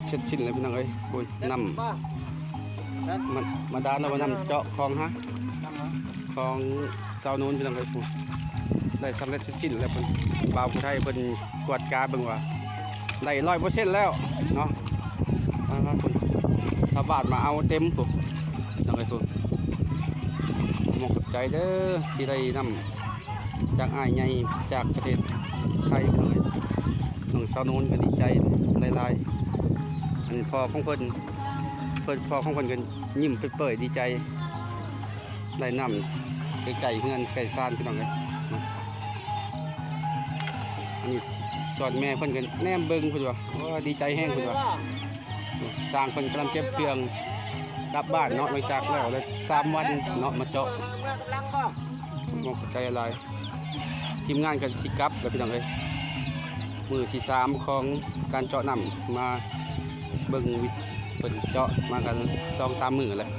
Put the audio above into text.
ເສັດສິ້ນແລ້ວພີ່ນ້ອງເອີຍ ໂອ້ຍ ນ້ຳ ມາ ມາດານແລ້ວວ່ານ້ຳເຈາະຂອງຫາ ຂອງຊາວໂນນພີ່ນ້ອງເອີຍ ໄດ້ສຳເລັດເສັດສິ້ນແລ້ວ ເພິ່ນ ບ່າວຜູ້ໄທເພິ່ນກວດກາເບິ່ງວ່າໄດ້ຮ້ອຍເປີເຊັນແລ້ວເນາະ ອ່າ ເພິ່ນ ຊາວບ້ານມາເອົາເຕັມພຸ້ນ ພີ່ນ້ອງເອີຍ ຂໍຂອບໃຈເດີ ທີ່ໄດ້ນ້ຳ ຈາກອ້າຍໃຫຍ່ຈາກປະເທດໄທ ນ້ອງສາວໂນນກໍດີໃຈຫຼາຍໆ ອັນພໍ່ຂອງເພິ່ນ ເພິ່ນ ພໍ່ຂອງເພິ່ນກໍຍິ້ມເປີຍໆ ດີໃຈ ໄດ້ນ້ຳໃກ້ໆເຮືອນໃກ້ຊານ ພີ່ນ້ອງເອີຍ ອັນນີ້ສ່ວນແມ່ເພິ່ນກໍແນມເບິ່ງ ເພິ່ນວ່າ ໂອ້ ດີໃຈແຮງ ເພິ່ນວ່າ. ຊ່າງເພິ່ນກຳລັງເກັບເຄື່ອງກັບບ້ານເນາະ ຫຼັງຈາກແລ້ວໄດ້ສາມວັນເນາະ ມາເຈາະ ຂອບໃຈຫຼາຍ ທີມງານກໍຊິກັບແລ້ວ ພີ່ນ້ອງເອີຍ ມື້ທີສາມຂອງການເຈາະນ້ຳ ມາເບິ່ງວິ ເພິ່ນເຈາະມາກັນສອງສາມມື້ແລ້ວ